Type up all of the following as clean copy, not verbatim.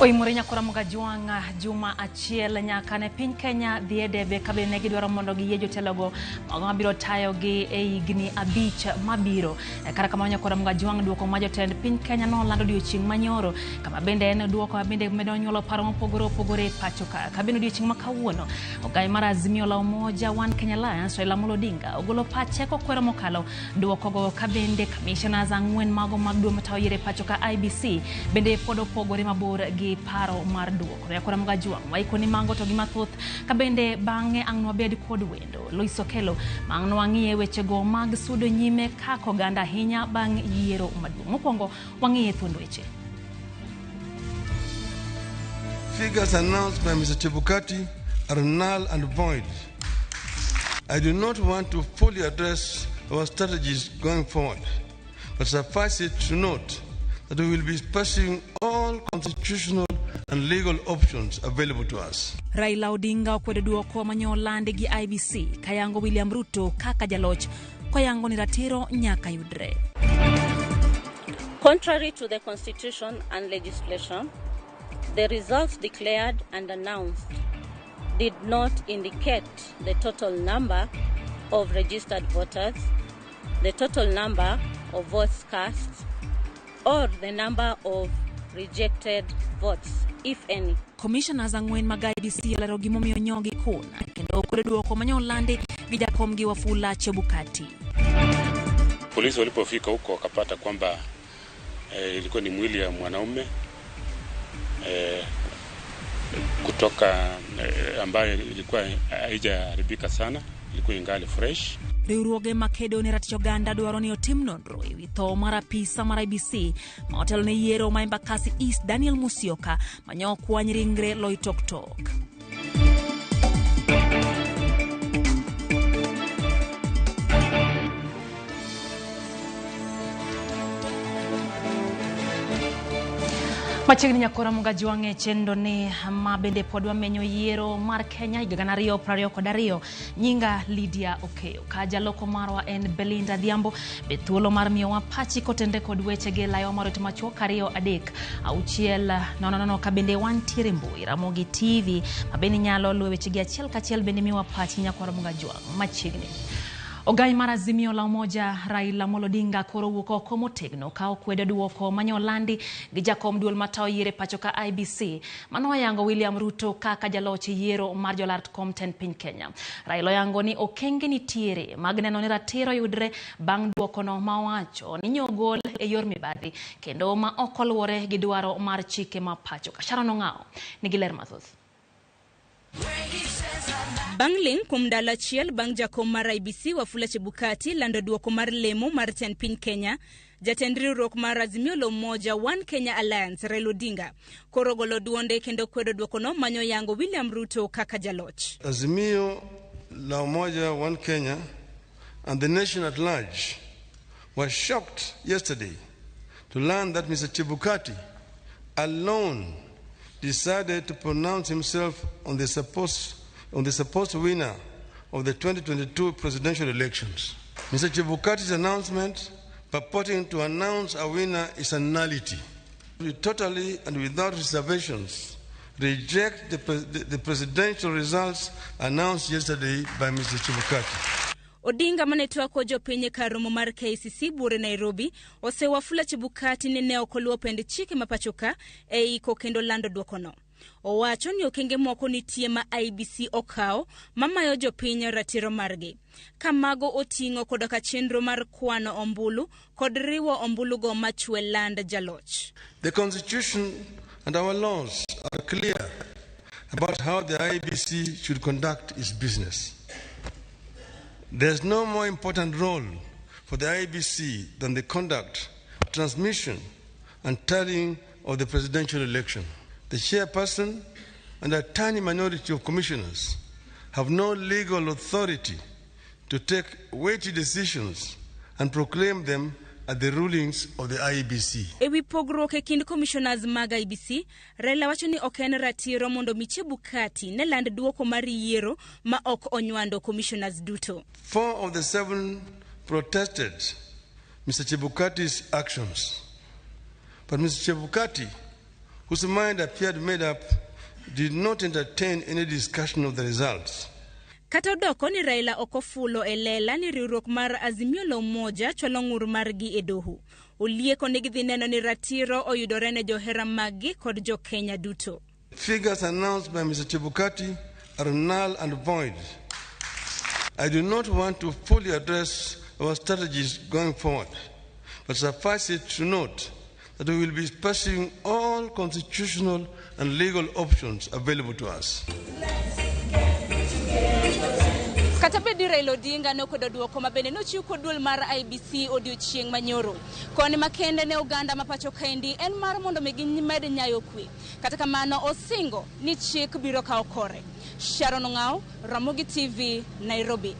Oimore nyakora Mugajwang' juma achiel nyaka ne piny Kenya dhi e debe ka bende ne gidwaro mondo giyie jotelogo mago mabiro tayogi e higni 5 mabiro. Kata kamano nyakora Mugajwang' duoko ma jotend piny Kenya nolando odiochieng' manyoro kama bende en duoko ma bende medo nyuolo paro mopogore opogore e pacho ka. Ka bende odiochieng' ma kawuono ogai mar Azimio la Umoja One Kenya Alliance Raila Amolo Odinga ogolo pache kokwero mokalo duokogo ka bende commissioners 4 mago mag duol matayo yiero e pacho ka IEBC bende pod opogore mabor gi paro mar duoko. Nyakora Mugajwang' waikoni mango to gi mathoth ka bende bang'e ang' nwabed kod wendo Lois Okello ma ang' nwang'iye wechego mag sudo nyime kaka oganda ahinya bang' yiero maduong'. Mokwongo wang'iye thuond weche. Figures announced by Mr. Chebukati are null and void. I do not want to fully address our strategies going forward, but suffice it to note that we will be pursuing all constitutional and legal options available to us. Raila Odinga okwedo duoko manyolandi gi IEBC kayango William Ruto kaka jaloch koyango ni ratiro nyaka yudre. Contrary to the Constitution and legislation, the results declared and announced did not indicate the total number of registered voters, the total number of votes cast, or the number of rejected votes, if any. Commissioners 4 mag IEBC olero gimomiyo nyogi kuna kendo okwedo duoko manyolandi gi jakomgi Wafula Chebukati. Polisi walipofika huko wakapata kwamba ilikuwa ni mwili ya mwanaume kutoka ambayo ilikuwa haijaharibika sana, ilikuwa ingali fresh. Riwruoge makedo ne ratich oganda dwaro ni otim nonro ewi tho mar apisa mar IEBC ma otelo ne yiero ma Embakasi East Daniel Musyoka manyo okwany ringre Loitoktok. Machiegni nyakora Mugajwang' e chenro ni ma bende pod wamenyo yiero mar Kenya higa 2022. Nyinga Lydia Okeyo ka jaloko marwa en Belinda Adhiambo be thuolo mar miyowa pachi kotende kod weche gi layo mar ote machuok 2 3 6 0 0 ka bende wantiere mbui Ramogi TV ma bende inyalo luwo weche gi achiel kachiel bende miwa pachi nyakwara Mugajwang' machiegni. Ogai mar Azimio la Umoja Raila Amolo Odinga koro wuok oko motegno ka okwedo duoko manyolandi gi jakom duol matayo yiero e pacho ka IEBC mano oyango William Ruto kaka jaloch e yiero mar jolar kom tend piny Kenya. Raila oyango ni okenge nitiere mag neno ni ratiro yudre bang' duokono ma owacho ni nyogol e yor mibadhi kendo ma ok oluwore gi dwaro mar chike ma pacho ka. Sharon Ong'awo nigi ler mathoth. Bang' ling' kuom ndalo achiel bang' jakom mar IEBC Wafula Chebukati lando duoko mar lemo mar tend piny Kenya, jatend riwruok mar Azimio la Umoja One Kenya Alliance Raila Odinga koro golo duonde kendo kwedo duokono manyo yango William Ruto kaka jaloch. Azimio la Umoja One Kenya and the nation at large were shocked yesterday to learn that Mr. Chebukati alone decided to pronounce himself on the supposed winner of the 2022 presidential elections. Mr. Chebukati's announcement purporting to announce a winner is a nullity. We totally and without reservations reject the presidential results announced yesterday by Mr. Chebukati. Odinga mane twako jopiny kar romo mar KCC Buore Nairobi osewafula Chebukati ni ne ok oluwo pend chike ma pacho ka e iko kendo lando duokono. Owacho ni okenge moko nitie ma IEBC okawo mamayo jopiny ratiro margi. Ka mago oting'o koda ka chenro mar kwano ombulu kod riwo ombulugo machwe land jaloch. The Constitution and our laws are clear about how the IEBC should conduct its business. There's no more important role for the IEBC than the conduct, transmission, and tallying of the presidential election. The chairperson and a tiny minority of commissioners have no legal authority to take weighty decisions and proclaim them at the rulings of the IEBC. Ewi pogruok e kind commissioners mag IEBC, Raila wacho ni ok en ratiro mondo mi Chebukati ne land duoko mar yiero ma ok onywando commissioners duto. 4 of the 7 protested Mr. Chebukati's actions, but Mr. Chebukati whose mind appeared made up, did not entertain any discussion of the results. Kata odoko ni Raila ok ofulo e lela ni riwruok mar Azimio la Umoja chwalo ng'ur margi e doho. Olieko ni gidhi neno ni ratiro oyudore ne johera maggi kod jo Kenya duto. Figures announced by Mr. Chebukati are null and void. I do not want to fully address our strategies going forward, but suffice it to note that we will be pursuing all constitutional and legal options available to us. Kata bed ni Raila Odinga ne okwedo duoko ma bende nochiw kod duol mar IEBC odiochieng' manyoro. Koni makende ne oganda ma pacho kaendi en mar mondo mi gimed nyayo kwe. Kata kamano osingo ni chik biro kawo kore. Sharon Ong'ao, Ramogi TV, Nairobi.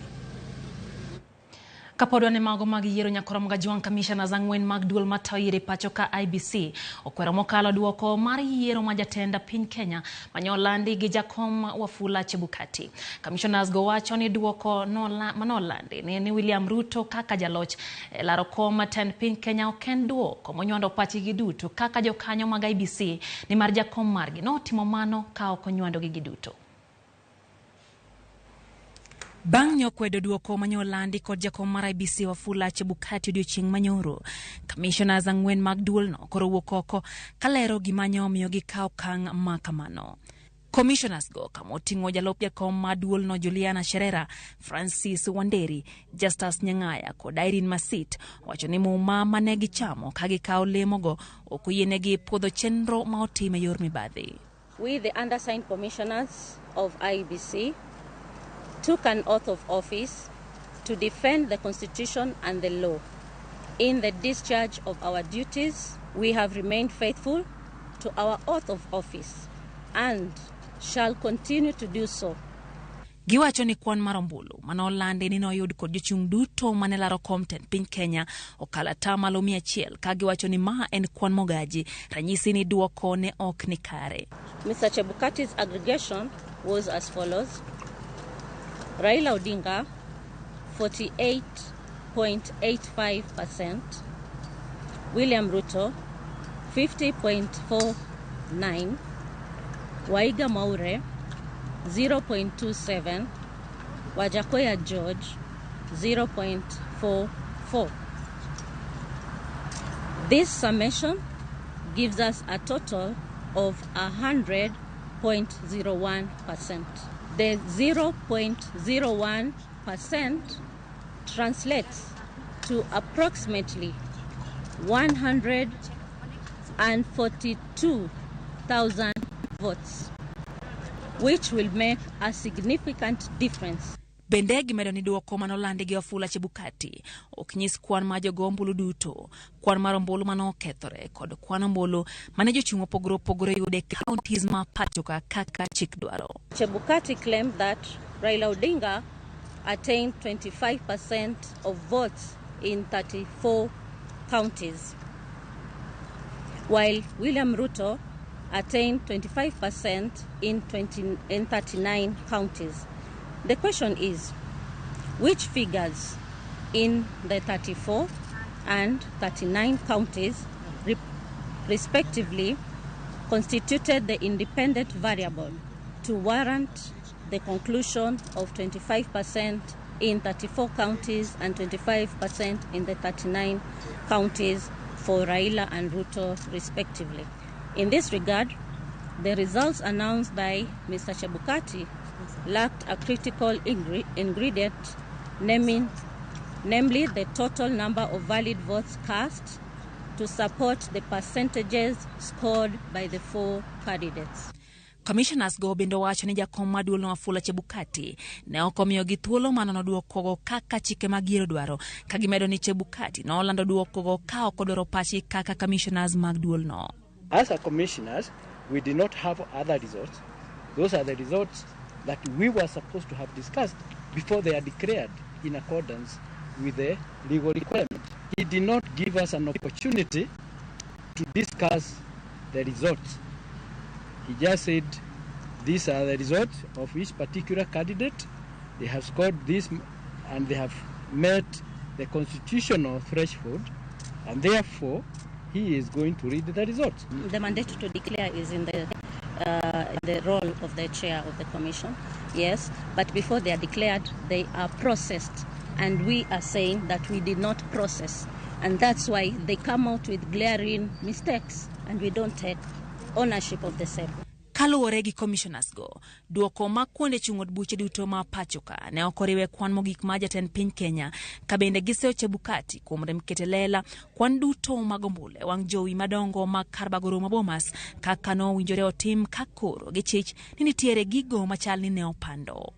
Kapod wan e mago mag yiero nyakoromo Gajwang' commissioners ang'wen mag duol matayo yiero e pacho ka IEBC okwero mokalo duoko mar yiero ma jatend piny Kenya manyolandi gi jakom Wafula Chebukati. Commissioners go wacho ni duoko manolandi ne William Ruto kaka jaloch e laro kom tend piny Kenya ok en duoko monywando pachgi duto kaka jokanyo mag IEBC nimar jakom margi notimo mano ka ok onywandogi giduto. Bang' nyokwedo duoko manyolandi kod jakom mar IEBC Wafula Chebukati odiochieng' manyoro, commissioners ang'wen mag duolno koro wuok oko kalero gima ne omiyo gikawo okang' ma kamano. Commissioners go kamoting'o jalup jakom mar duolno Juliana Cherera, Francis Wanderi, Justus Nyang'aya kod Irene Masit wacho ni muma mane gichamo ka gikawo lemogo ok oyienegi puodho chenro ma otim e yor mibadhi. We, the undersigned commissioners of IEBC, took an oath of office to defend the Constitution and the law. In the discharge of our duties, we have remained faithful to our oath of office and shall continue to do so. Giwacho ni kwan mar ombulu manolandi ni noyud kod jochung' duto mane laro kom tend piny Kenya okalo atamalo 100 ka giwacho ni ma en kwan mogaji, ranyisi ni duoko ne ok ni kare. Mr. Chebukati's aggregation was as follows. Raila Odinga, 48.85%, William Ruto, 50.49, Waiga Mwaure, 0.27, Wajackoyah George, 0.44. This summation gives us a total of 100.01%. The 0.01% translates to approximately 142,000 votes, which will make a significant difference. Bende gimedo ni duoko manolandi gi Wafula Chebukati ok nyis kwan mar jogo ombulu duto, kwan mar ombulu manokethore kod kwan ombulu mane jochung' opogore opogore yudo e counties ma pacho ka kaka chik dwaro. Chebukati claimed that Raila Odinga attained 25% of votes in 34 counties, while William Ruto attained 25% in 39 counties. The question is, which figures in the 34 and 39 counties respectively constituted the independent variable to warrant the conclusion of 25% in 34 counties and 25% in the 39 counties for Raila and Ruto respectively? In this regard, the results announced by Mr. Chebukati lacked a critical ingredient, namely the total number of valid votes cast to support the percentages scored by the four candidates. Commissioners go bende owacho ni jakom mar duolno Wafula Chebukati ne ok omiyogi thuolo mar nono duokogo kaka chike mag yiero dwaro, ka gimedo ni Chebukati nolando duokogo ka ok odwaro pachgi kaka commissioners mag duolno. As a commissioners, we did not have other results. Those are the results that we were supposed to have discussed before they are declared in accordance with the legal requirement. He did not give us an opportunity to discuss the results. He just said, these are the results of each particular candidate. They have scored this and they have met the constitutional threshold, and therefore he is going to read the results. The mandate to declare is in the role of the chair of the commission, yes, but before they are declared, they are processed, and we are saying that we did not process, and that's why they come out with glaring mistakes, and we don't take ownership of the same. Kaluwore gi commissioners go, duoko mag kuonde chung' od buche duto ma pacho ka ne ok oriwe kwan mogik mar jatend piny Kenya, ka bende giseyo Chebukati kuom rem keto e lela kwan duto mag ombulu e wang' jowi madongo mag kar bago romo Bomas kaka nowinjore otim ka koro gichich ni nitiere gigo machal ni ne opando.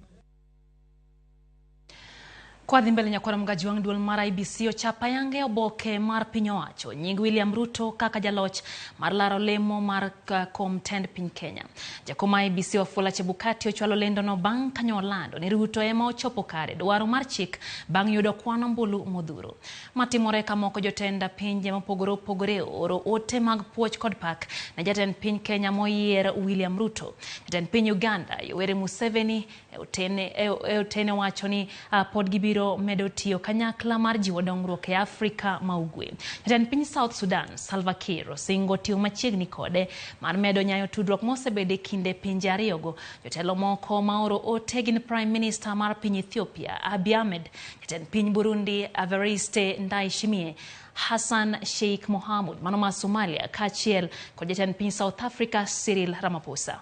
Kwa dhi mbele nyakwara Mgaji wang' duol mar IEBC ochapa yange oboke mar piny owacho nying William Ruto kaka jaloch mar laro lemo mar kom tend piny Kenya. Jakom IEBC Wafula Chebukati ochwalo lendono bang' kanyo olando ni Ruto ema ochopo kare dwaro mar chik bang' yudo kwan ombulu modhuro. Matimore ka moko jotend pinje mopogore opogore ooro ote mag puoch kod pak ne jatend piny Kenya moyier William Ruto. Jatend piny Uganda Yoweri Museveni e otene wacho ni pod gibiro medo tiyo kanyakla mar jiwo dongruok e Afrika ma Ugwe. Jatend piny South Sudan Salva Kiir osingo tiyo machiegni kode mar medo nyayo tudruok mosebedo e kinde pinje ariyogo. Jotelo moko ma oro ote gin Prime Minister mar piny Ethiopia Abiy Ahmed, jatend piny Burundi Evariste Ndayishimiye, Hassan Sheikh Mohamud mano ma Somalia kaachiel kod jatend piny South Africa Cyril Ramaphosa.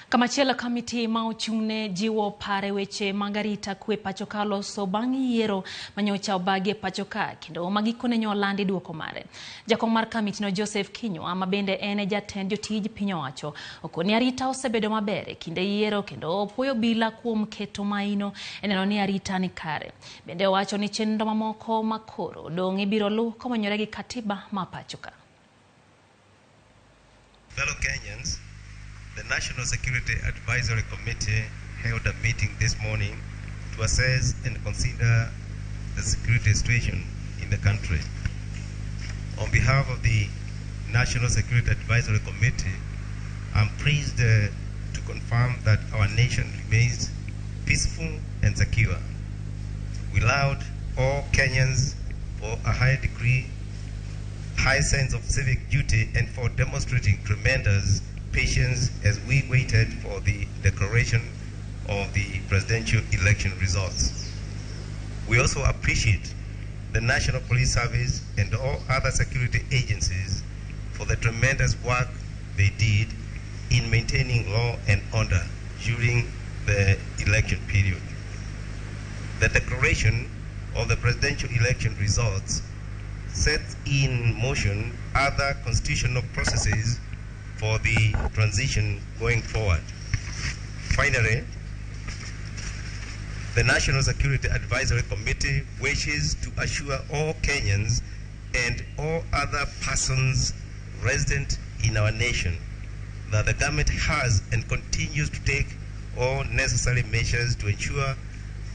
Kamachielo kamiti ma ochung'ne jiwo pare weche mag arita kwe pacho ka loso bang' yiero manyocha obagi e pacho ka kendo ma gikone nyo olandi duoko mare. Jakom mar kamitino Joseph Kinyua ma bende en e jatend jotij piny owacho okoni arita osebedo maber e kinde yiero kendo opuoyo obila kuom keto maino e neno ni arita ni kare. Bende owacho ni chenro mamoko ma koro dong' ibiro luw komanyore gi katiba ma pacho ka. Fellow Kenyans, the National Security Advisory Committee held a meeting this morning to assess and consider the security situation in the country. On behalf of the National Security Advisory Committee, I'm pleased to confirm that our nation remains peaceful and secure. We laud all Kenyans for a high sense of civic duty and for demonstrating tremendous patience as we waited for the declaration of the presidential election results. We also appreciate the National Police Service and all other security agencies for the tremendous work they did in maintaining law and order during the election period. The declaration of the presidential election results sets in motion other constitutional processes for the transition going forward. Finally, the National Security Advisory Committee wishes to assure all Kenyans and all other persons resident in our nation that the government has and continues to take all necessary measures to ensure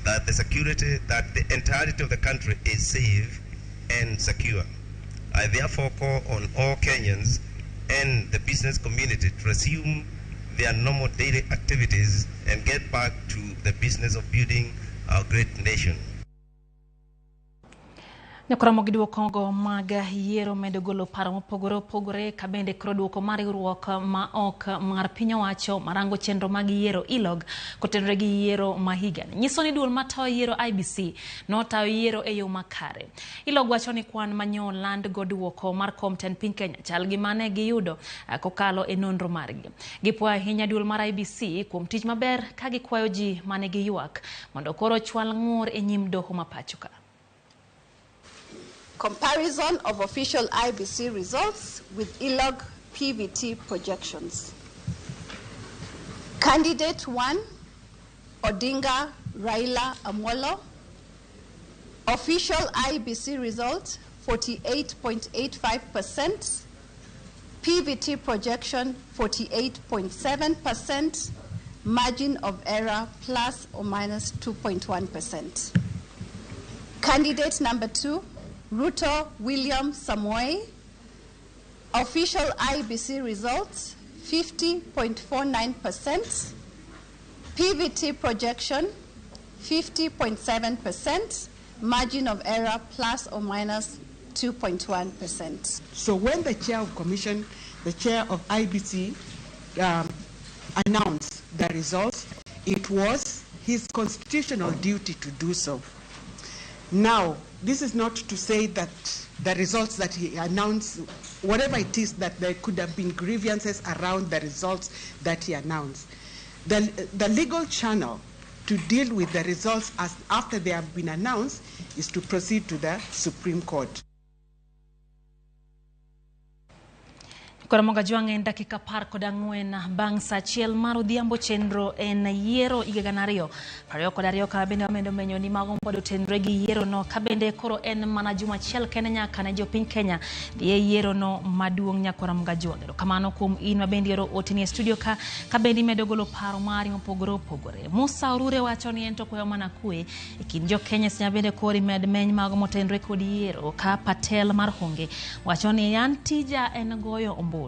that the entirety of the country is safe and secure. I therefore call on all Kenyans and the business community to resume their normal daily activities and get back to the business of building our great nation. Nyakwara gi duokogo mag yiero medo golo paro mopogore opogore ka bende koro duoko mar riwruok ma ok mar piny owacho marango chenro mag yiero ILOG kotenore gi yiero ma higani nyiso ni duol matayo yiero IEBC notayo yiero e yo makare. ILOG wacho ni kwan manyo land go duoko mar kom tend piny Kenya chal gi mane giyudo kokalo e nonro margi. Gipuoyo ahinya duol mar IEBC kuom tich maber ka gikwayo ji mane giywak mondo koro chwal ng'ur e nyim doho ma pacho ka. Comparison of official IEBC results with ILOG PVT projections. Candidate 1, Odinga Raila Amolo. Official IEBC result, 48.85%. PVT projection, 48.7%. Margin of error, plus or minus 2.1%. Candidate number 2, Ruto William Samoei. Official IEBC results 50.49%, PVT projection 50.7%, margin of error plus or minus 2.1%. So when the chair of commission, the chair of IEBC, announced the results, it was his constitutional duty to do so. Now, this is not to say that the results that he announced, whatever it is, that there could have been grievances around the results that he announced. The legal channel to deal with the results as after they have been announced is to proceed to the Supreme Court. Koro Jwang' en dakika 14 bang' sa achiel mar odhiambo. Chenro en yiero higa 2022, ka bende wamedo menyo ni mago pod otenore gi yiero no, ka bende koro en mana juma achiel kende nyaka ne jopiny Kenya dhi e yiero no maduong'. Nyakora Jwang', erokamano kuom in ma bende oro oteni e studio ka bende imedo golo paro mari mopogore opogore. Musa Orure wacho ni en to kwayo mana kwe e kind jo Kenya seche bende koro imed meny mago motenore kod yiero. Ka Patel mar Honge wacho ni an tija en goyo ombulu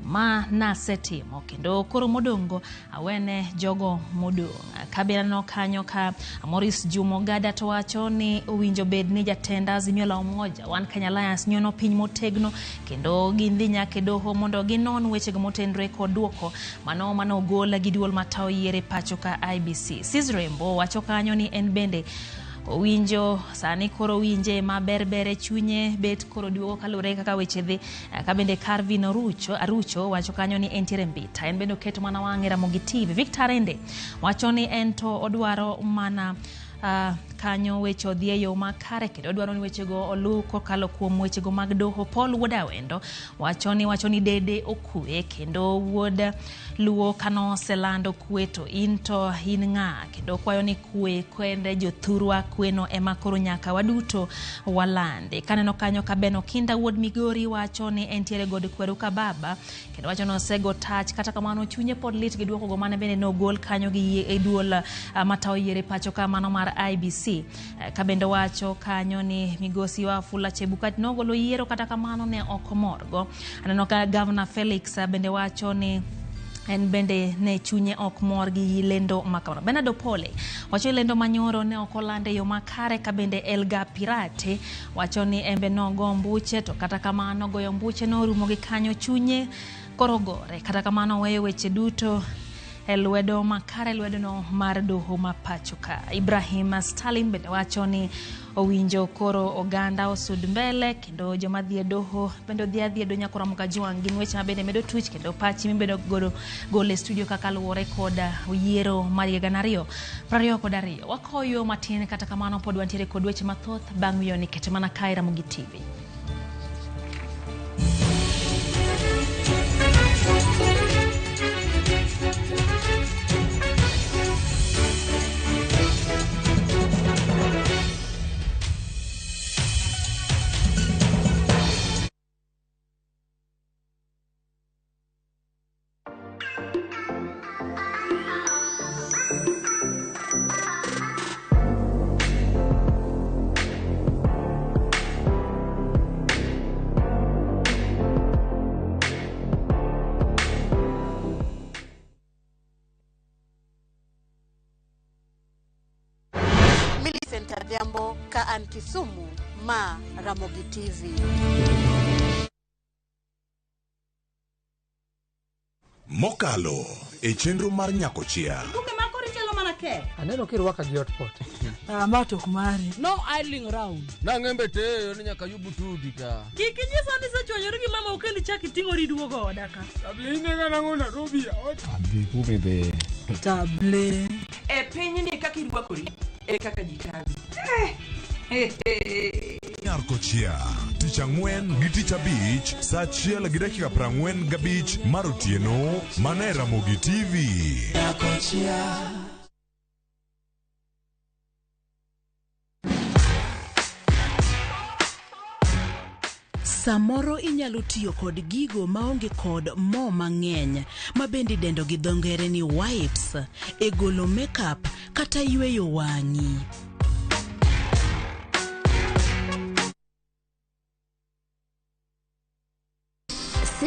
ma nasetimo kendo koro modong'go awene jogo modong'. Kabila kanyo ka Maurice Jumo Gada to wacho ni owinjo bed ni jatend Azimio la Umoja One Kenya Alliance nyono piny motegno kendo gindhi nyaka e doho mondo ginon wechego motenore kod duoko mano ogol gi duol matayo yiero pacho ka IEBC. Sis Rembo wacho kanyo ni en bende owinjo sani koro winje maber ber e chunye bet koro duogo kaluwore kaka weche dhi. Ka bende Carvin Arucho wacho kanyo ni entiere Mbita, en bende oketo mana wang'e Ramogi TV. Victor Rende wacho ni en to odwaro mana kanyo weche odhi e yo makare kendo odwaro ni wechego oluw kokalo kuom wechego mag doho. Paul Wuod Awendo wacho ni dede okwe kendo wuod Luo kanoselando kwe to in to in ng'a, kendo kwayo ni kwe kwende jothurwa, kweno ema koro nyaka waduto walande. Kaneno kanyo ka Ben Okinda wuod Migori wacho ni entiere god kweru ka baba kendo wacho ni osego tach, kata kamano chunye pod lit gi duoko go mane bende nogol kanyo gi e duol matayo yiero pacho ka mano mar IEBC. Ka bende wacho kanyo ni migosi Wafula Chebukati nogolo yiero, kata kamano ne ok omorgo. Aneno ka Governor Felix bende wacho ni en bende ne chunye ok mor gi lendo makamano. Bernard Opole wacho lendo manyoro ne ok olande yo makare. Ka bende Elga Pirate wacho ni en be nogo mbuche to kata kamano goyo mbuche norumo gi kanyo, chunye koro gore, kata kamano weyo weche duto e lwedo makare, lwedo no mar doho ma pacho ka. Ibrahim Stalin bende wacho ni owinjo koro oganda osud mbele kendo joma dhi e doho bende odhi adhi e doho. Nyakora Jwang' gin weche ma bende medo tuch kendo pachi mibedo godo golo e studio kaka luwore kod yiero mar higa 2022. Wakoyo matin, kata kamano pod wantiere kod weche mathoth bang' wiyo ni kete mana kae Ramogi TV. Adhiambo ka an Kisumu, ma Ramogi TV. Mokalo e chenro mar Nyakochia. Buge makoro ichalo mana kek. Aneno kirwaka gi hotpot. Ma to ok mari. No idling round. Nang'embe teyo ni nyaka yubu tudi ka. Kik inyisa ni isechwanyori gi mama kendo ichak iting'ori iduogo oda ka. Table inega nang'o Nairobi. Adhi kume be. Table. E pinyni kaka irwakori e kaka ji tabi. Nyakochia tich ang'wen gi tich abich saa 1:45 mar otieno mana e Ramogi TV. Nyakochia. Samoro inyalo tiyo kod gigo maonge kod mo mang'eny ma bende idendo gi dho ngere ni wipes e golo makeup kata yweyo wang'i.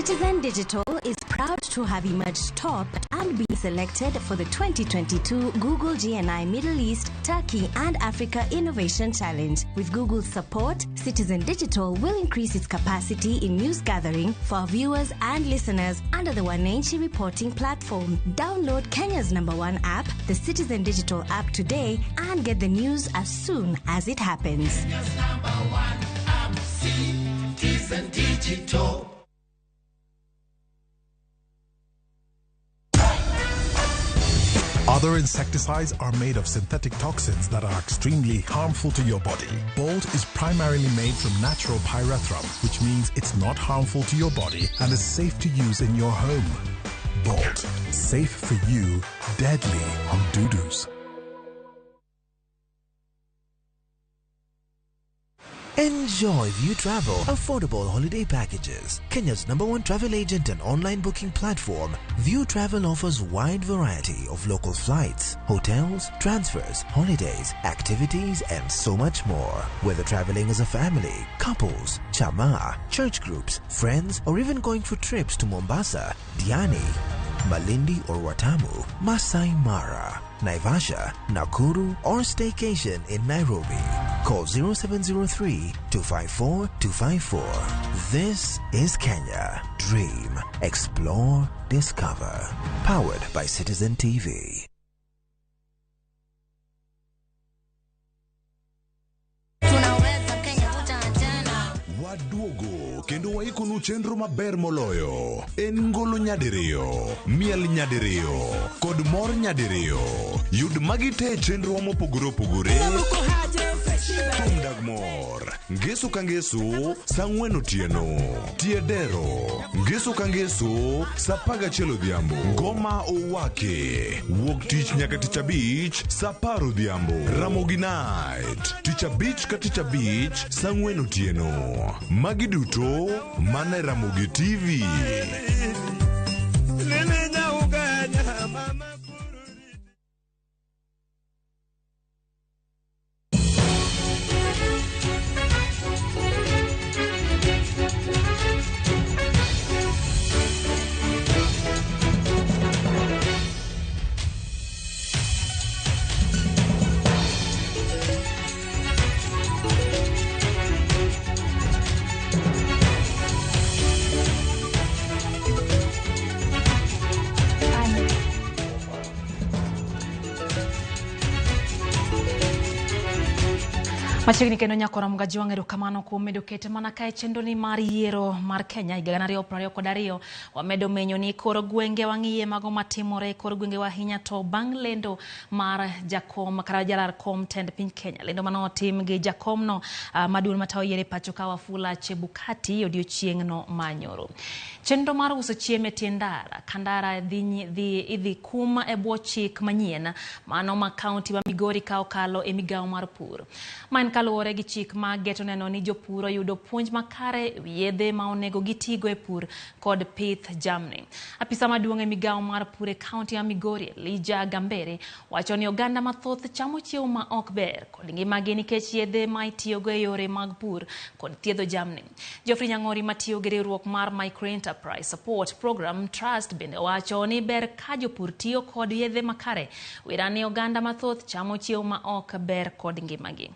Citizen Digital is proud to have emerged top and been selected for the 2022 Google GNI Middle East, Turkey and Africa Innovation Challenge. With Google's support, Citizen Digital will increase its capacity in news gathering for our viewers and listeners under the Wananchi reporting platform. Download Kenya's number one app, the Citizen Digital app today and get the news as soon as it happens. Kenya's number one app, Citizen Digital. Other insecticides are made of synthetic toxins that are extremely harmful to your body. Bolt is primarily made from natural pyrethrum, which means it's not harmful to your body and is safe to use in your home. Bolt, safe for you, deadly on doo-doos. Enjoy View Travel affordable holiday packages. Kenya's number one travel agent and online booking platform, View Travel offers wide variety of local flights, hotels, transfers, holidays, activities, and so much more. Whether traveling as a family, couples, chama, church groups, friends, or even going for trips to Mombasa, Diani, Malindi or Watamu, Masai Mara, Naivasha, Nakuru, or staycation in Nairobi. Call 0703 254 254. This is Kenya. Dream, explore, discover. Powered by Citizen TV. Waduogo kendo waikonu chenro maber moloyo en ngolo nyadiriyo, miel nyadiriyo kod mor nyadiriyo. Yud magi te e chenrowa mopogore opogore. Thum dag mor ngeso ka ngeso saa 4 otieno. Tie dero ngeso ka ngeso saa 11 odhiambo. Ngoma owake wuok tich nyaka tich abich saa 10 odhiambo. Ramogi Night tich abich ka tich abich saa 4 otieno. Magi duto mana e Ramogi TV. Machiegni kendo nyakora Mgajwang' erokamano kuom medo kete mana kae chenro ni mar yiero mar Kenya higa 2022 wamedo menyo ni kor gwenge wang'iye mago matimore e kor gwenge ahinya to bang' lendo mar jakom kata jalar kom tend piny Kenya lendo manotim gi jakom no maduong' matayo yiero e pacho ka Wafula Chebukati odiochieng' no manyoro. Chenro mar uso chiemo e tie ndara ka ndara idhi kum e bwo chik manyien mano ma kaunti ma Migori ka okalo e migawo mar pur. Ma en kaluwore gi chik ma geto neno ni jopur oyudo puonj makare e wi yedhe ma onego gitigo e pur kod pith jamni. Apisa maduong' e migawo mar pur e kaunti ma Migori, Elijah Gambere, wacho ni oganda mathoth chamo chiemo ma ok ber kod ngimagi nikech yedhe ma itiyogo e yore mag pur kod thiedho jamni. Geoffrey Nyang'ori matiyo gi riwruok mar Microenterprise Support Program Trust bende wacho ni ber ka jopur tiyo kod yedhe makare wera ni oganda mathoth chamo chiemo ma ok ber kod ngimagi.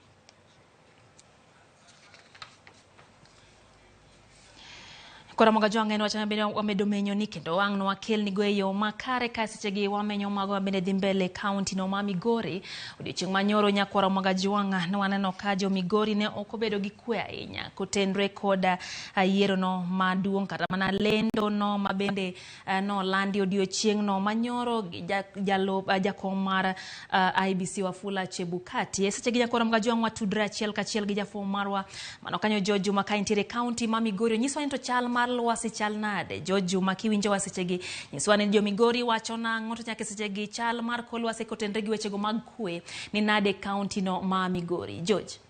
Kora Mgajwang' en wach mabende wamedo menyo ni kendo wang' nwakel nigo e yo makare ka sechegi wamenyo mago mabende dhi mbele kaunti no ma Migori. Odiochieng' manyoro nyakwara Mgajwang' ne waneno ka jo Migori ne ok obedo gi kwe ahinya kotenre kod yiero no maduong' kata mana lendo no mabende nolandi odiochieng' no manyoro gi jakom mar IEBC Wafula Chebukati. E sechegi nyakwara Mgajwang' watudre achiel kachiel gi jafwambo marwa mano kanyo George Juma ka entiere kaunti ma Migori. Nyiswa ni to chal mar lwasi chal nade George Juma kiwinjo wa sechegi nyiswa ni jo Migori wacho nang'o to nyaka sechegi chal mar kor lwasi kotenre gi wechego mag kwe ni nade kaunti no ma Migori. George.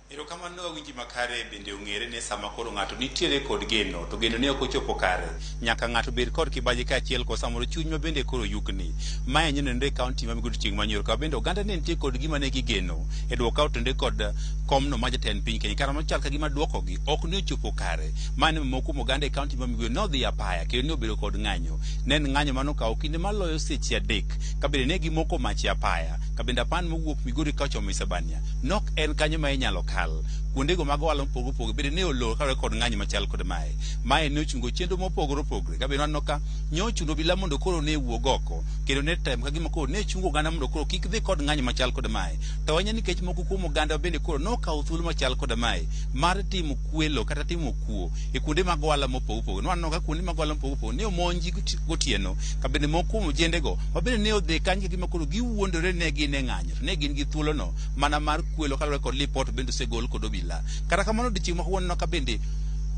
Erokamano wawinji makare bende ong'ere ni sama koro ng'ato nitiere kod geno to geno ne ok ochopo kare nyaka ng'ato bed kod kibaji kaachiel kod samoro chuny ma bende koro yukni. Mae nyenenore e kaunti ma Migori chieng' manyoro ka bende oganda ne nitie kod gima ne gigeno e duoko ka kod komno ma jatend piny Kenya kara machal ka gima duokogi ok ne ochopo kare. Mane moko kuom oganda e kaunti ma Migori nodhi apaya kendo ne obedo kod ng'anyo. Ne en ng'anyo manokawo kinde maloyo seche 3 ka bende ne gimoko mach e apaya ka bende apan mowuok Migori ka ochomo Isebania nok en kanyo ma inyalo kal. Kuondego mag ohala mopogore opogore bende ne olor kaluwore kod ng'anyo machal kod mae. Mae ne ochungo chenro mopogore opogore ka bende waneno ka nyochuno obila mondo koro ne wuog oko kendo ne tem ka gima koro ne chungo oganda mondo koro kik dhi kod ng'anyo machal kod mae. To ahinya nikech moko kuom oganda bende koro nokawo thuolo machal kod mae mar timo kwelo kata timo kuo e kuonde mag ohala mopogore opogore. Nwaneno ka kuonde mag ohala mopogore opogore ne omonji gotieno ka bende moko kuom ojendego ma bende ne odhi kanyo ka gima koro giwuondore ne gin e ng'anyo to ne gin gi thuolono mana mar kwelo kaluwore kod lipot bende osegol kod obila. Kata kamano odiochieng' ma kawuono ka bende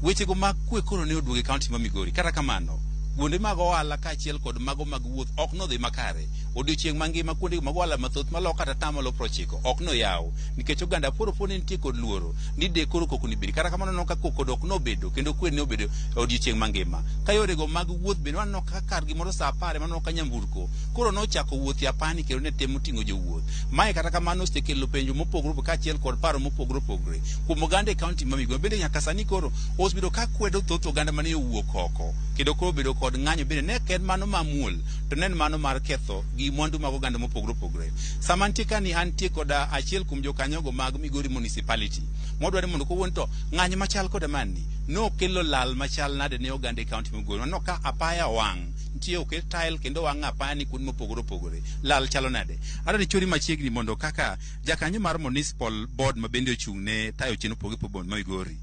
wechego mag kwe koro ne oduogo e kaunti ma Migori. Kata kamano kuonde mag ohala kaachiel kod mago mag wuoth ok nodhi makare. Odiochieng' mangima kuonde mag ohala mathoth maloyo kata tamalo 90 ok noyaw nikech oganda poro ne nitie kod luoro ni de koro koko ni bedi. Kata kamano neno ka koko ok nobedo kendo kwe ne obedo e odiochieng' mangima. Ka yorego mag wuoth bende waneno ka kar gimoro saa 10 maneno ka nyamburko koro nochako wuoth e apani kendo ne temo ting'o jowuoth. Mae kata kamano osekelo penjo mopogore kaachiel kod paro mopogore opogore kuom oganda e kaunti ma Migori. Bende nyaka sani koro osebedo ka kwedo thoth oganda mane owuok oko kendo koro obedo kod ng'anyo bende ne ok en mano mamuol to ne en mano mar ketho gi mwandu mag oganda mopogore opogore. Sama antie kani antie kod achiel kuom jokanyogo mag Migori Municipality modwaro mondo kowuon to ng'anyo machal kod mani nokelo lal machal nade ne oganda e kaunti ma Migori. Waneno ka apaya owang' nitie oket tile kendo owang' apaya ni kuonde mopogore opogore. Lal chalo nade? Adwaro ni chori machiegni mondo kaka jakanyo mar Municipal Board ma bende ochung' ne tayo chenro mopogore opogore ma Migori.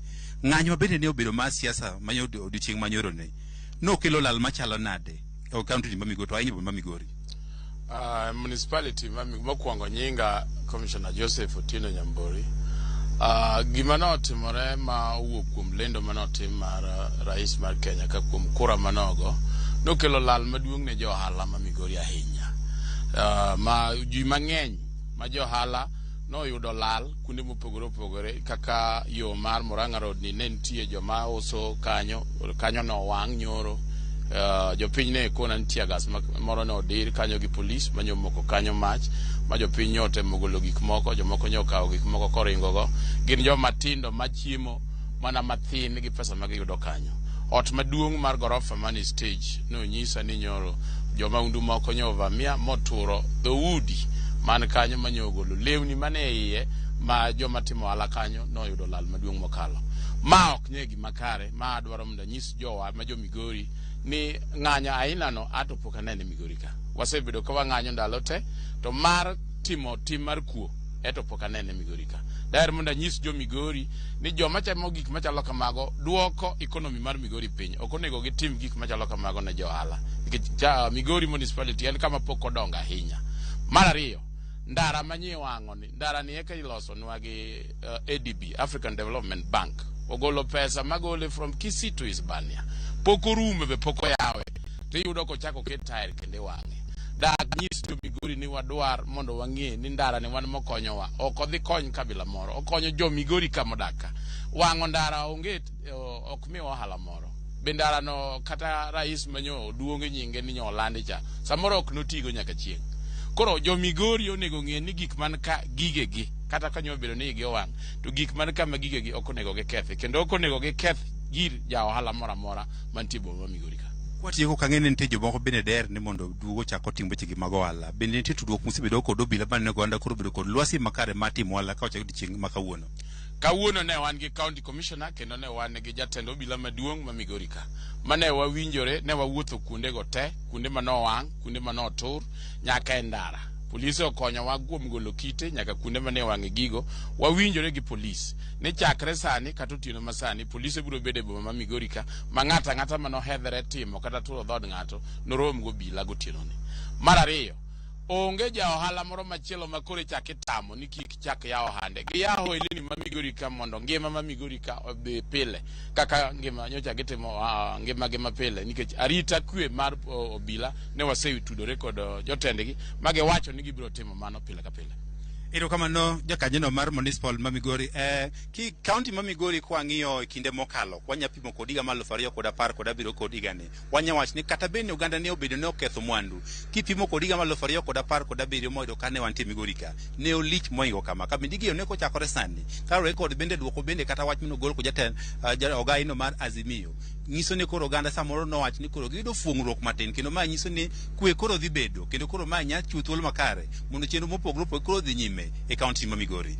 Ng'anyo ma bende ne obedo mar siasa ma odiochieng' manyoro ni nokelo lal machalo nade e kaunti ma Migori to ahinya ma Migori? Municipality mokwongo nyinga Commissioner Joseph Otieno Nyambori. Gima notimore ma owuok kuom lendo manotim mar rais mar Kenya ka kuom kura manogo nokelo lal maduong' ne jo ohala ma Migori ahinya. Ma ji mang'eny ma jo ohala noyudo lal kuonde mopogore opogore kaka yo mar Murang'a Road ni ne nitie joma uso kanyo, kanyo nowang' nyoro. Jopiny ne kona nitie gas moro ne odir kanyo gi polis manyo moko kanyo mach ma jopiny nyo otemo golo gik moko, jomoko nyo okawo gik moko koringogo. Gin joma tindo machiemo mana mathin gi pesa ma giyudo kanyo. Ot maduong' mar gorofa mane stage nonyisa ni nyoro joma undu moko nyo ovamia moturo dhoudi man kanyo manyo ogolo lewni mane iye ma joma timo ohala kanyo noyudo lal maduong' mokalo. Ma ok nye gima kare, ma adwaro mondo anyis jowa ma jo Migori ni ng'anyo aina no ato pok anene Migori ka. Wasebedo ka wang'anyo ndalo te, to mar timo tim mar kuo eto pok anene Migori ka. Daher mondo anyis jo Migori ni joma chamo gik machalo kamago duoko economy mar Migori piny. Ok onego gitim gik machalo kamago ne jo ohala. Nikech Migori Municipality en kama pok odongo ahinya. Mar ariyo, ndara manyie wang'o ni, ndara ni eka ilosonwa gi ADB, African Development Bank. Ogolo pesa magole from Kisii to Hispania. Pok orume be pok oyawe. Tiyudo kochako ket tire kendo wang'e. Dak nyis jo Migori ni wadwar mondo wang'e ni ndara ni wan mokonyowa. Ok odhi kony kabila moro, okonyo jo Migori ka modak ka. Wang'o ndara onge ok miwa ohala moro. Be ndara no kata rais manyo duong' nyinge ni nyo olandi cha, samoro ok notigo nyaka chieng'. Koro jo Migori onego ng'e ni gik man ka gigegi, kata ka nyo obedo ni igi owang', to gik man ka ma gigegi ok onego gikethi, kendo ok onego giketh gir ja ohala moro amora mantie boma ma Migori ka. Kwatieko kang'e ni nitie jomoko bende der ni mondo duogo ochak otim wechegi mag ohala. Bende nitie tudruok mosebedo kod obila maneno oganda koro obedo kod lwasi makare mar timo ohala ka ochak odiochieng' ma kawuono? Kawuono ne wan gi county commissioner kendo ne wan gi jatend obila maduong' ma Migori ka. Mane wawinjore, ne wawuotho kuondego te, kuonde manowang', kuonde manotur, nyaka e ndara. Polise okonyowa kuom golo kite nyaka kuonde mane wang'e gigo. Wawinjore gi polis ni chakre sani kata otieno ma sani polise biro bedo e boma ma Migori ka ma ng'ato ang'ata manohedhre timo kata turo dhood ng'ato norom gobila gotieno ni. Mar ariyo, onge ja ohala moro machielo ma koro ichak itamo ni kik chak yawo ohande. Giyawo ohelni ma Migori ka mondo ngima ma Migori ka odhi pile kaka ngima nyocha gitimo ngima gi mapile, nikech arita kwe mar obila ne wasetudore kod jotendgi ma giwacho ni gibiro timo mano pile ka pile. Erokamano jakanyono mar municipal ma Migori. Ki county ma Migori kwang'iyo e kinde mokalo, wanya pimo kod higa mar 2017 kod higani. Wanya wacho ni kata bed ni oganda ne obedo ne oketho mwandu, kipimo kod higa mar 2017 moyudo kane wantie Migori ka, ne olich moingo kama. Kabindi giyo ne kochakore sani, kaluwore kod bende duoko bende kata wach manogol kod jatend ogaino mar Azimio, nyiso ni koro oganda samoro nowach ni koro giyudo fuong'ruok matin, kendo ma nyiso ni kwe koro dhi bedo, kendo koro ma nya chiwo thuolo makare mondo chenro mopogore opogore koro dhi nyime e kaunti ma Migori.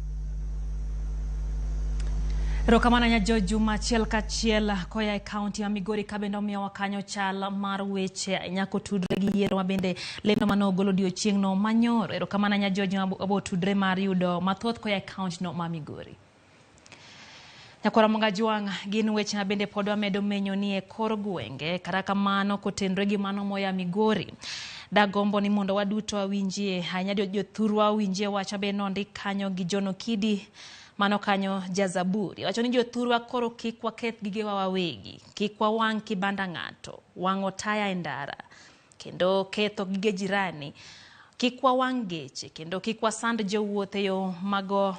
Erokamano nya George Juma achiel kachiel koya e kaunti ma Migori ka bende omiyowa kanyo chal mar weche ahinya kotudore gi yiero ma bende lendo mane ogol odiochieng'no manyoro. Erokamano nya George Juma wabotudre mar yudo mathoth koya e kaunti no ma Migori. Nyakwara Mongajwang' gin weche ma bende pod wamedo menyo ni e kor gwenge, kata kamano kotenore gi mano moya Migori. Dagombo ni mondo waduto wawinjie ahinya jothurwa awinjie wach mabe nondik kanyo gi John Okidi mano kanyo Jazaburi. Wacho ni jothurwa koro kik waketh gigewa wawegi, kik wawang' kibanda ng'ato, wang'o taya e ndara, kendo ketho gige jirani, kik wawang' geche, kendo kik wasand jowuoth e yo mago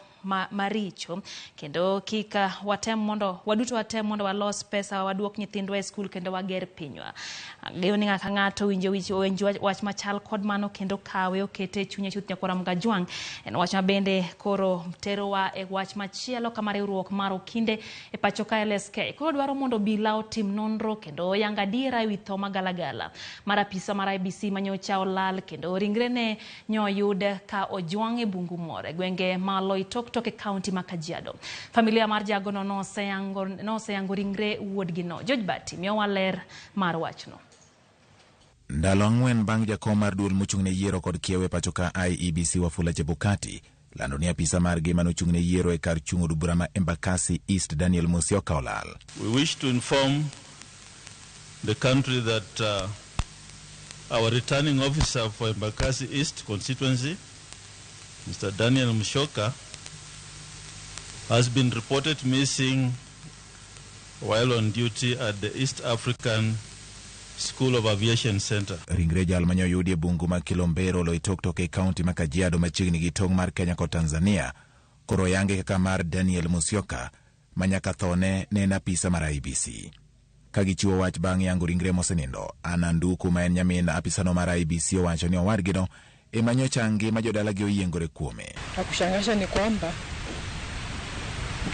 maricho, kendo kik watem mondo waduto watem mondo walos pesa, waduok nyithindwa e skul kendo wager pinywa. Ang'eyo ni ng'ato ka ng'ato winjo wach machal kod mano kendo kawe okete e chunye chuth. Nyakwara Mgajwang' en wach ma bende koro terowa e wach machielo kama riwruok mar okinde e pacho ka LSK koro dwaro mondo obila otim nonro kendo oyang adiera ewi tho magalagala mar apisa mar IEBC manyocha olal kendo ringrene nyoyud ka ojwang' e bungu moro e gwenge ma Loitoktok e kaunti ma Kajiado. Familia mar jagono noseyango ringre wuodgino. George Bati miyowa ler mar wachno. Ndalo 4 bang' jakom mar duol mochung' ne yiero kod kiewo e pacho ka IEBC Wafula Chebukati lando ni apisa margi manochung' ne yiero e kar chung' od bura ma Embakasi East Daniel Musyoka olal. We wish to inform the country that our returning officer for Embakasi East constituency, Mr. Daniel Musyoka, has been reported missing while on duty at the East African School of Aviation Center. Ringre jal mane oyudi e bungu ma Kilombero Loitoktok e kaunti ma Kajiado machiegni gi tong' mar Kenya kod Tanzania koro oyange kaka mar Daniel Musyoka ma nyaka thone ne en apisa mar IEBC. Ka gichiwo wach bang' yango ringre mosenindo, Anna Nduku ma en nyamin apisano mar IEBC owacho ni owadgino ema nyocha ngima jodalagi oyiengore kuome. La kushangaza ni kwamba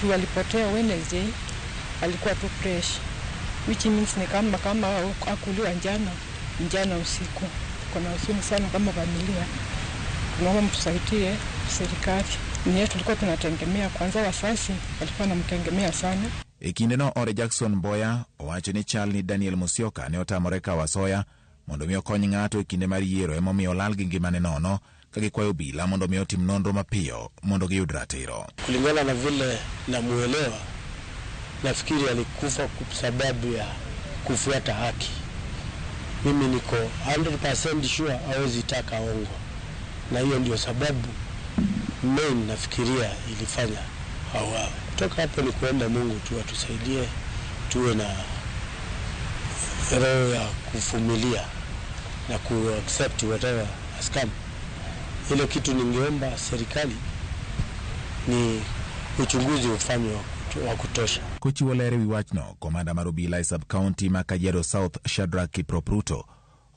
juu alipotea Wednesday alikuwa tu fresh, which means ni kama akuliwa njana usiku. Kuna huzuni sana kama familia, tunaomba mtusaidie serikali. Ni tulikuwa tunategemea kwanza, wazazi walikuwa wanamtegemea sana. E kindeno Ore Jackson Mboya owacho ni chal ni Daniel Musyoka ne otamore kawo asoya mondo mi okony ng'ato e kinde mar yiero emomiyo olal gi ngimane nono ka gikwayo obila mondo mi otim nonro mapiyo mondo giyud ratiro. Kulingana na vile namuelewa, nafikiri alikufa kwa sababu ya kufuata haki. Mimi niko 100% sure hawezi taka ongo, na hiyo ndio sababu main nafikiria ilifanya hawa. Kutoka hapo ni kuomba Mungu tu atusaidie, tuwe na roho ya kuvumilia na ku accept whatever has come. Ile kitu ningeomba serikali ni uchunguzi ufanywe wa kutosha. Kochiwo ler ewi wachno, komanda mar obila e sub-county ma Kajiado South Shadrack Kiprop Ruto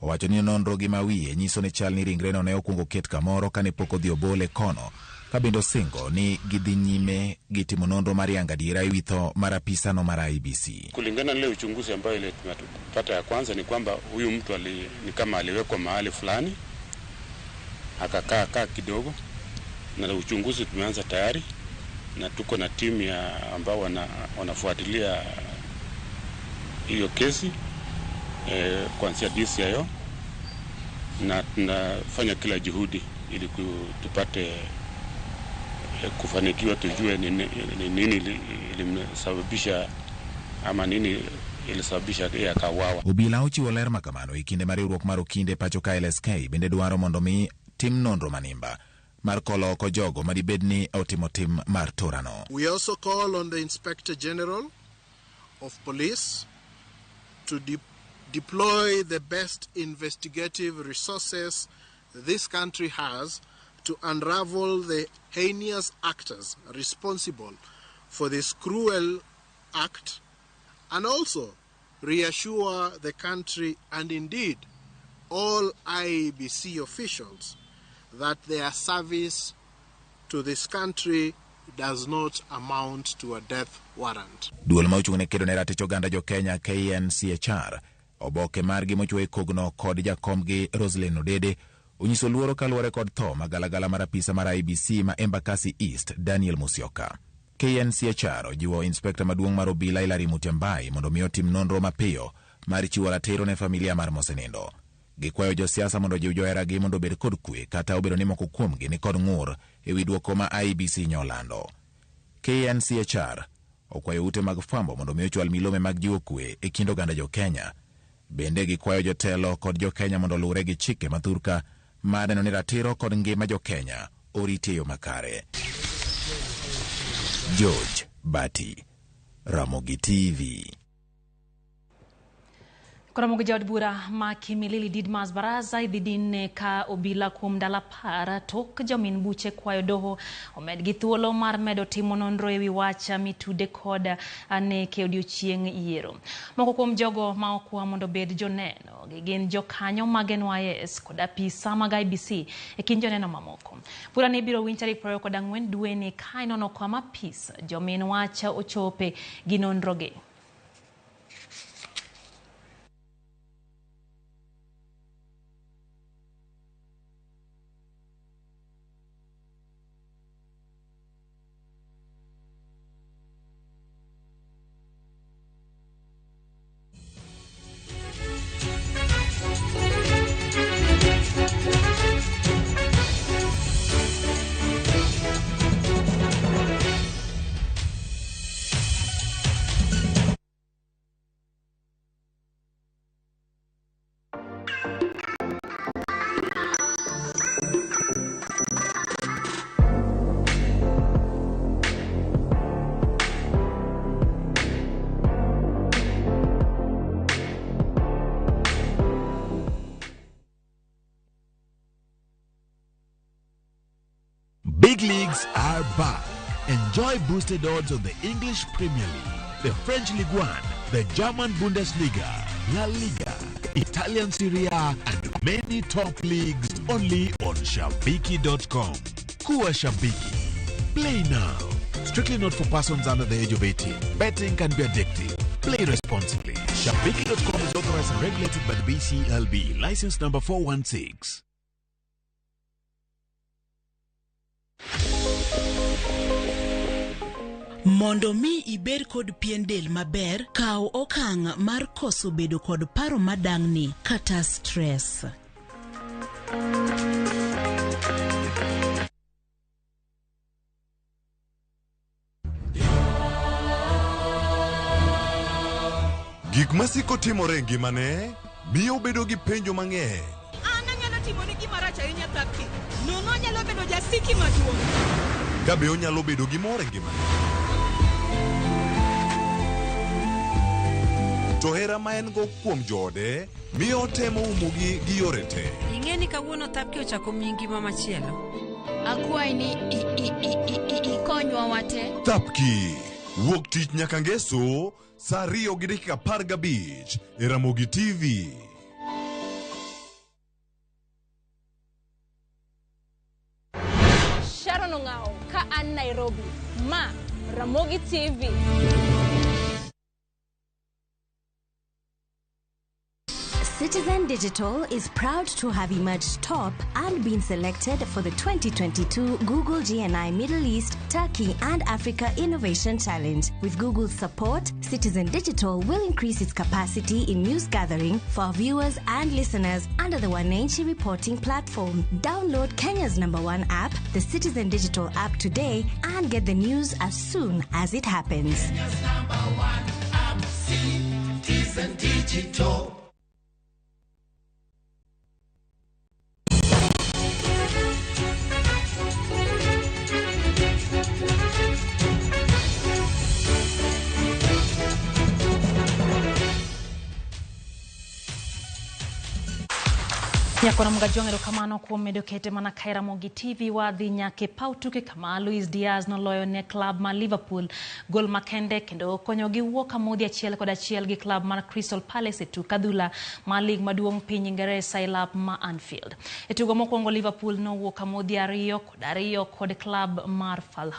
owacho ni nonro gi mawiye nyiso ni chal ni ringreno ne okwongo ket kamoro kane pok odhi obole kono, ka bende osingo ni gidhi nyime gi timo nonro mar yango adiera ewi tho mar apisano mar IEBC. Kulingana na ile uchunguzi ambayo ile tumepata ya kwanza ni kwamba huyu mtu ni kama aliwekwa mahali fulani akakaa kaa kidogo, na uchunguzi tumeanza tayari na tuko na timu ya ambao wanafuatilia hiyo kesi kuanzia DCIO, na tunafanya kila juhudi ili tupate kufanikiwa, tujue ni nini ilimsababisha ama nini ilisababisha yeye akauawa. Obila ochiwo ler makamano e kinde mar riwruok mar okinde pacho ka LSK bende dwaro mondo mi tim nonro manimba mar kolo oko jogo madibed ni otimo tim mar torano. We also call on the Inspector General of Police to deploy the best investigative resources this country has to unravel the heinous actors responsible for this cruel act and also reassure the country and indeed all IEBC officials that their service to this country does not amount to a death warrant. Duol ma ochung' ne kedo ne ratich oganda jo Kenya KNCHR oboke margi mochwo e kogno kod jakomgi Roselyn Odede onyiso luoro kaluwore kod tho magalagala mar apisa mar IEBC ma Embakasi East Daniel Musyoka. KNCHR ojiwo inspekta maduong' mar obila Hilary Mutyambai mondo mi otim nonro mapiyo mar chiwo ratiro ne familia mar mosenindo. Gikwayo josiasa mondo ojiw joheragi mondo obed kod kwe kata obedo ni moko kuomgi ni kod ng'ur ewi duoko ma IEBC nyolando. KNCHR okwayo ute mag fwambo mondo mi ochwal milome mag jiwo kwe e kind oganda jo Kenya. Bende gikwayo jotelo kod jo Kenya mondo oluwre gi chike mathurka mar neno ni ratiro kod ngima jo Kenya oriti e yo makare. George Bati, Ramogi TV. Koromogi jaod bura ma Kimilili Didmas Baraza idhi dinne ka obila kuom ndalo 10 tok jomin buche kwayo doho omedgi thuolo mar medo timo nonro ewi wach mitude kod nek e odiochieng' yiero. Moko kuom jogo ma okwa mondo obed joneno gin jokanyo mag NYS kod apisa mag IEBC e kind joneno mamoko. Bura ni ibiro winj tarik 24 dweni ka inono kama apis jomin wach ochope gi nonrogi. Big leagues are back. Enjoy boosted odds on the English Premier League, the French Ligue 1, the German Bundesliga, La Liga, Italian Serie A, and many top leagues only on Shabiki.com. Kuwa Shabiki. Play now. Strictly not for persons under the age of 18. Betting can be addictive. Play responsibly. Shabiki.com is authorized and regulated by the BCLB. License number 416. Mondo mi ibed kod pien del maber, kaw okang' mar koso bedo kod paro madang'ni kata stress. Gik masiko timore e ngimane miyo obedo gi penjo mang'eny. An anyalo timoni gima rach ahinya Thapki. Nono anyalo bedo jasiki maduong'. Ka be onyalo bedo gi mor e ngimane. To hera ma en go kuom joode miyo otemo umogi gi yore te. Ing'e ni kawuono Thapki ochako miyi ngima machielo. Akwayi ni ikonywa wate. Thapki wuok tich nyaka ngeso saa 2:15 e Ramogi TV. Sharon Ong'ao ka an Nairobi, ma Ramogi TV. Citizen Digital is proud to have emerged top and been selected for the 2022 Google GNI Middle East, Turkey and Africa Innovation Challenge. With Google's support, Citizen Digital will increase its capacity in news gathering for our viewers and listeners under the Wananchi reporting platform. Download Kenya's #1 app, the Citizen Digital app today, and get the news as soon as it happens. Kenya's #1 app, Citizen Digital. Nyakona Mgajwang', erokamano kuom medo kete mana kae Ramogi TV. Wadhi nyaka e paw tuke kama Luis Diaz noloyo ne klab mar Liverpool gol makende kendo konyogi wuok amodhi 1-1 gi klab mar Crystal Palace e tuk adhula mar lig maduong' piny Ingeresa e lap ma Anfield. E tugo mokwongo Liverpool nowuok amodhi 2-2 kod klab mar Fulham.